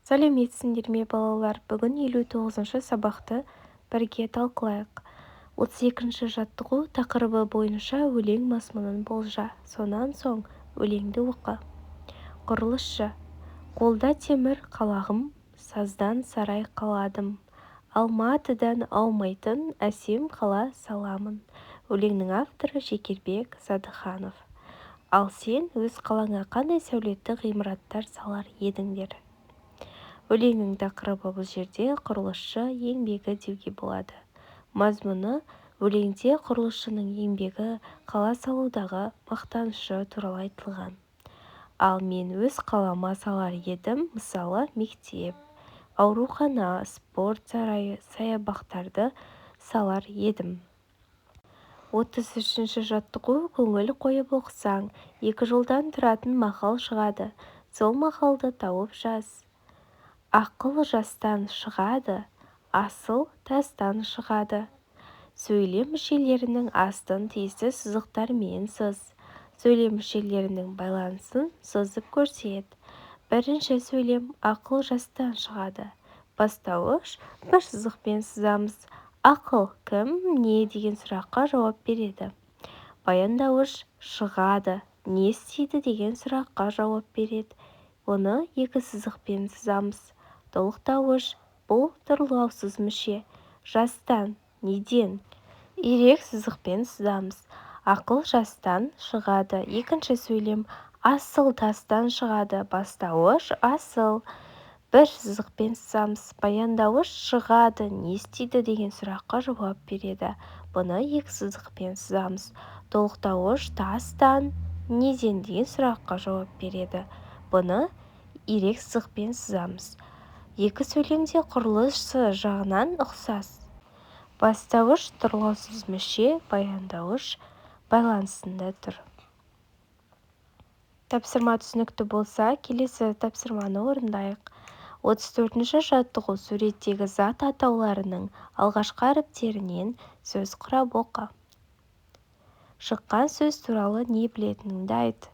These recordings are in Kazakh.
Сәлеметсіңдер ме, балалар! Бүгін 59-сабақты бірге талқылайық. 32-жаттығу тақырыбы бойынша өлең мазмұнын болжа, сонан соң өлеңді оқы. Құрылысшы. Қолда темір қалағым, саздан сарай қаладым. Алматыдан аумайтын әсем қала саламын. Өлеңнің авторы Шекербек Садыханов. Ал сен өз қалаңа қандай сәулетті ғимараттар салар едіңдер? Өлеңнің тақырыбы бұл жерде құрылысшы еңбегі деуге болады. Мазмұны: өлеңде құрылысшының еңбегі, қала салудағы мақтанышы туралы айтылған. Ал мен өз қалама салар едім, мысалы, мектеп, аурухана, спорт сарайы, саябақтарды салар едім. 33-жаттығу. Көңіл қойып оқысаң, екі жолдан тұратын мақал шығады. Сол мақалды тауып жаз. Ақыл жастан шығады, асыл тастан шығады. Сөйлем мүшелерінің астын тиісті сызықтармен сыз. Сөйлем мүшелерінің байланысын сызып көрсет. Бірінші сөйлем: ақыл жастан шығады. Бастауыш бір сызықпен сызамыз. Ақыл кім, не деген сұраққа жауап береді. Баяндауыш шығады не істейді деген сұраққа жауап береді. Оны екі сызықпен сызамыз. Толықтауыш бұл тұрлаусыз мүше. Жастан, неден? Ирек сызықпен сызамыз. Ақыл жастан шығады. Екінші сөйлем: асыл тастан шығады. Бастауыш асыл бір сызықпен сызамыз. Баяндауыш шығады не істейді деген сұраққа жауап береді. Бұны екі сызықпен сызамыз. Толықтауыш тастан неден деген сұраққа жауап береді. Бұны ирек сызықпен сызамыз. Екі сөйлем де құрылысы жағынан ұқсас. Бастауыш тұрлаусыз мүше баяндауыш байланысында тұр. Тапсырма түсінікті болса, келесі тапсырманы орындайық. 34-жаттығу. Суреттегі зат атауларының алғашқы әріптерінен сөз құрап оқы. Шыққан сөз туралы не білетініңді айт.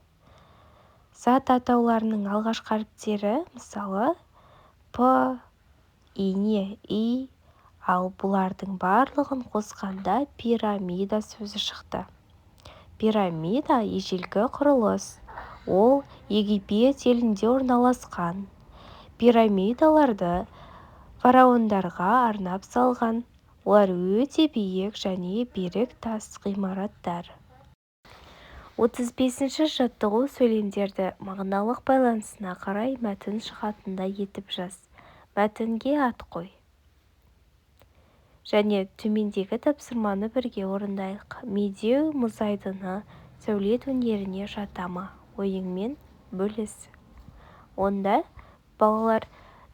Зат атауларының алғашқы әріптері, мысалы, п, ине, и, ал бұлардың барлығын қосқанда пирамида сөзі шықты. Пирамида – ежелгі құрылыс. Ол Египет елінде орналасқан. Пирамидаларды фараондарға арнап салған. Олар өте биік және берік тас ғимараттар. 35-жаттығу. Сөйлемдерді мағыналық байланысына қарай мәтін шығатындай етіп жаз. Мәтінге ат қой. Және төмендегі тапсырманы бірге орындайық. Медеу мұз айдыны сәулет өнеріне жата ма? Ойыңмен бөліс. Онда, балалар,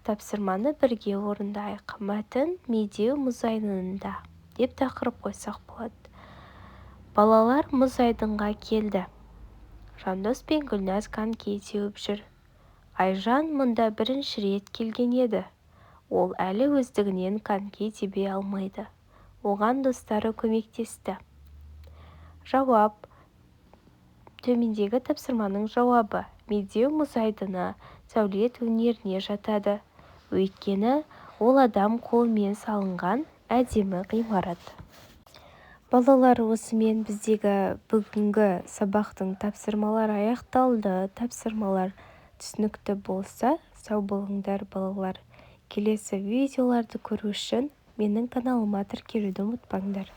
тапсырманы бірге орындайық. Мәтін «Медеу мұз айдынында» деп тақырып қойсақ болады. Балалар мұз айдынға келді. Жандос пен Гүлназ коньки теуіп жүр. Айжан мұнда бірінші рет келген еді. Ол әлі өздігінен коньки тебе алмайды. Оған достары көмектесті. Жауап. Төмендегі тапсырманың жауабы: Медеу мұз айдыны сәулет өнеріне жатады. Өйткені ол адам қолымен салынған әдемі ғимарат. Балалар, осымен біздегі бүгінгі сабақтың тапсырмалары аяқталды. Тапсырмалар түсінікті болса, сау болыңдар, балалар. Келесі видеоларды көру үшін менің каналыма тіркелуді ұмытпаңдар.